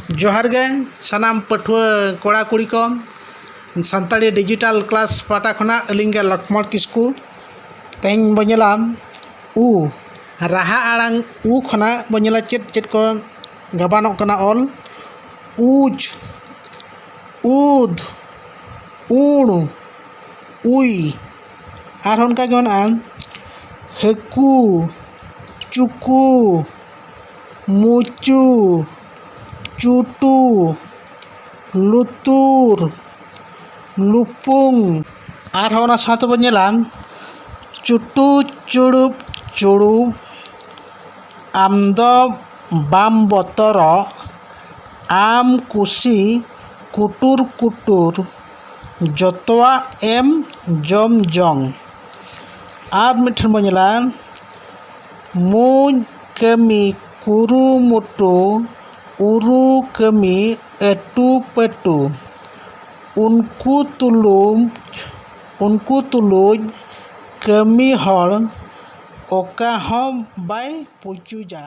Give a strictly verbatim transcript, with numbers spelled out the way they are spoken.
ᱡᱚᱦᱟᱨ ᱜᱮ ᱥᱟᱱᱟᱢ ᱯᱟᱹᱴᱷᱩᱣᱟᱹ ᱠᱚᱲᱟ ᱠᱩᱲᱤ ᱠᱚ᱾ ᱥᱟᱱᱛᱟᱲᱤ ᱰᱤᱡᱤᱴᱟᱞ ᱠᱞᱟᱥ ᱯᱟᱦᱴᱟ ᱠᱷᱚᱱᱟᱜ ᱟᱹᱞᱤᱧ ᱜᱮ ᱞᱚᱠᱷᱢᱚᱬ ᱠᱤᱥᱠᱩ᱾ ᱛᱮᱦᱮᱧ ᱵᱚᱱ ᱧᱮᱞᱟ ᱩ, ᱨᱟᱦᱟ ᱟᱲᱟᱝ ᱩ ᱠᱷᱚᱱᱟᱜ ᱵᱚᱱ ᱧᱮᱞᱟ ᱪᱮᱫ ᱪᱮᱫ ᱠᱚ ᱜᱟᱵᱟᱱᱚᱜ ᱠᱟᱱᱟ ᱚᱞ᱾ ᱩᱪ, ᱩᱫ, ᱩᱬ, ᱩᱭ᱾ ᱟᱨᱦᱚᱸ ᱚᱱᱠᱟ ᱜᱮ ᱢᱮᱱᱟᱜᱼᱟ ᱦᱟᱹᱠᱩ, ᱪᱩᱠᱩ, ᱢᱩᱪᱩ, ᱪᱩᱴᱩ, ᱞᱩᱛᱩᱨ, ᱞᱩᱯᱩᱝ᱾ ᱟᱨᱦᱚᱸ ᱚᱱᱟ ᱥᱟᱶ ᱛᱮᱵᱚᱱ ᱧᱮᱞᱟ ᱪᱩᱴᱩ ᱪᱩᱲᱩᱵ ᱪᱩᱲᱩᱵ, ᱟᱢ ᱫᱚ ᱵᱟᱢ ᱵᱚᱛᱚᱨᱚᱜ, ᱟᱢ ᱠᱩᱥᱤ ᱠᱩᱴᱩᱨ ᱠᱩᱴᱩᱨ, ᱡᱚᱛᱚᱣᱟᱜ ᱮᱢ ᱡᱚᱢ ᱡᱚᱝ᱾ ᱟᱨ ᱢᱤᱫᱴᱷᱮᱱ ᱵᱚᱱ ᱧᱮᱞᱟ ᱢᱩᱸᱡ ᱠᱟᱹᱢᱤ ᱠᱩᱨᱩᱢᱩᱴᱩ, ᱩᱨᱩ ᱠᱟᱹᱢᱤ ᱟᱹᱴᱩ ᱯᱟᱹᱴᱩ, ᱩᱱᱠᱩ ᱛᱩᱞᱩᱡ, ᱩᱱᱠᱩ ᱛᱩᱞᱩᱡ ᱠᱟᱹᱢᱤ ᱦᱚᱲ ᱚᱠᱟ ᱦᱚᱸ ᱵᱟᱭ ᱯᱩᱪᱩᱡᱟ᱾